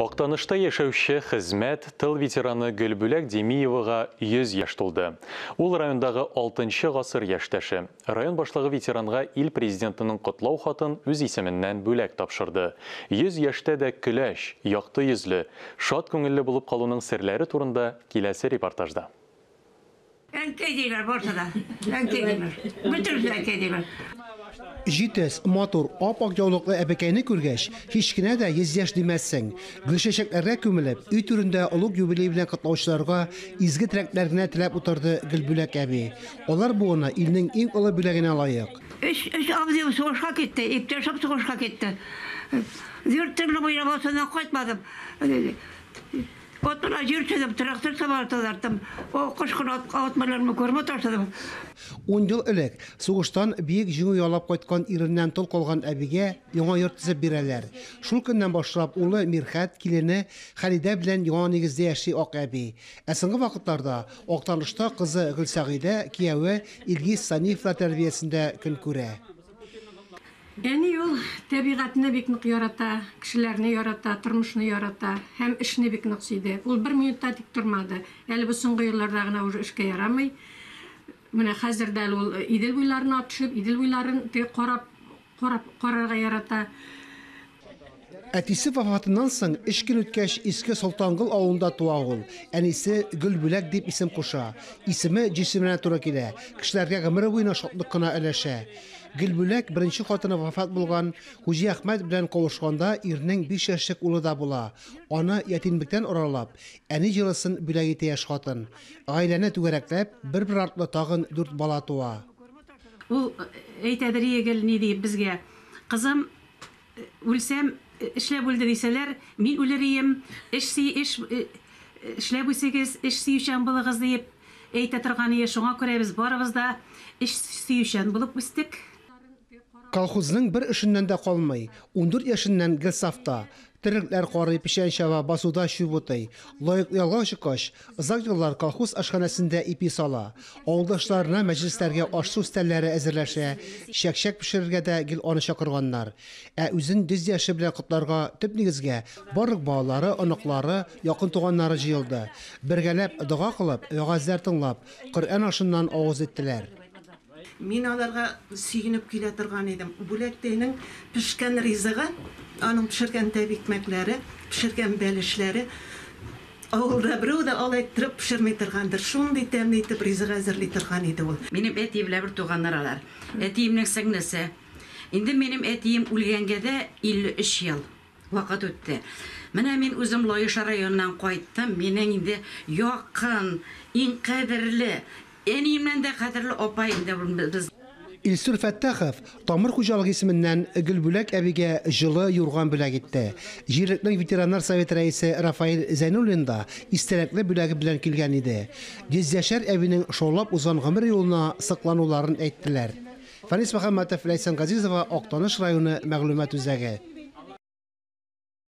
Актанышта яшәүче хезмәт тыл ветераны Гөлбүләк Демиевага 100 яшь тулды. Ул райондагы 6 гасыр яшьтәше. Район башлыгы ветеранга ил президентының котлау хатын үз исеменнән бүләк тапшырды. 100 яшьтә дә көләч, якты йөзле, шат күңелле булып калуның серләре турында киләсе репортажда. Әнкәй диләр барсы да. Әнкәй диләр. Бөтенесе әнкәй диләр. Җитез, матур, ап-ак яулыклы әбекәйне күргәч, һич кенә дә 100 яшь димәссең. Гөлчәчәкләргә күмелеп, өй түрендә олуг юбилей белән котлаучыларга изге теләкләр генә теләп утырды Гөлбүләк әби. Алар буыны илнең иң олы бүләгенә лаек. Өч, өч абзыем сугышка китте, иптәшем сугышка китте. Дүрт төрле буйрап алсыннан кайтмадым. Атына җир төзеп, трактор сабагы тазарттым. О, кыш көне ат, ат белән корма ташыдым. Ун ел элек сугыштан Бөек Җиңү яулап кайткан иреннән тол калган әбигә яңа йорт төзеп бирәләр. Шул көннән башлап улы Мирхәт, килене Хәлидә белән яңа нигездә яши ак әби. Ә соңгы вакытларда Актанышта кызы Гөлсәгыйдә, кияве Илгиз Саниевлар тәрбиясендә көн күрә. Әни ул тәбигатьне бик нык ярата, кешеләрне ярата, тормышны ярата һәм эшне бик нык сөйде. Ул бер минут та тик тормады. Әле бу соңгы елларда гына уже эшкә ярамый. Менә хәзер дә әле ул Идел буйларына төшеп, Идел буйларын теге карап, карап карарга ярата. Әтисе вафатыннан соң өч көн үткәч Иске Солтангол авылында туа ул. Әнисе Гөлбүләк дип исем куша. Исеме җисеменә туры килә. Кешеләргә гомере буена шатлык кына өләшә. Гөлбүләк беренче хатыны вафат булган Хуҗи Әхмәт белән кавышканда ирнең 5 яшьлек улы да була. Аны ятимлектән аралап, әни җылысын бүләк итә яшь хатын. Гаиләне түгәрәкләп, бер-бер артлы тагын дүрт бала туа. Ул әйтәдер егел ни диеп безгә, кызым, үлсәм, эшләп үлде дисәләр, мин үлер ием, эш сөй, эш эшләп үсегез, эш сөючән булыгыз диеп әйтә торган ие. Шуңа күрә без барыбыз да эш сөючән булып үстек. Колхозның бер эшеннән дә калмый. 14 яшеннән гел сафта. Терлекләр карый, печән чаба, басуда чүп утый. Лаеклы ялга чыккач, озак еллар колхоз ашханәсендә ипи сала. Авылдашларына мәҗлесләргә аш-су өстәлләре әзерләшә, чәк-чәк пешерергә дә гел аны чакырганнар. Ә үзен 100 яше белән котларга төп нигезгә барлык балалары, оныклары, якын туганнары җыелды. Бергәләп дога кылып, вәгазьләр тыңлап, Коръән ашыннан авыз иттеләр. Мин аларга сөенеп килә торган идем. Бүләктәйнең пешкән ризыгы, аның пешергән тәбикмәкләре, пешергән бәлешләре авылда берәү дә алай иттереп пешерми торгандыр. Шундый тәмле итеп ризык әзерли торган иде ул. Минем әтием белән бер туганнар алар. Әтиемнең сеңлесе. Инде минем әтием үлгәнгә дә 53 ел вакыт үтте. Менә мин үзем Лаеша районыннан кайттым. Минең инде якын, иң кадерле, әниемнән дә кадерле апай инде без. Илсур Фәттахов Тамыр хуҗалыгы исеменнән Гөлбүләк әбигә җылы юрган бүләк итте. Җирлекнең ветераннар советы рәисе Рафаэль Зәйнуллин да истәлекле бүләге белән килгән иде. Йөзьяшәр әбинең шаулап узган гомер юлына соклануларын әйттеләр. Фәнис Мөхәммәтов, Ләйсән Газизова, Актаныш районы мәгълүмат үзәге.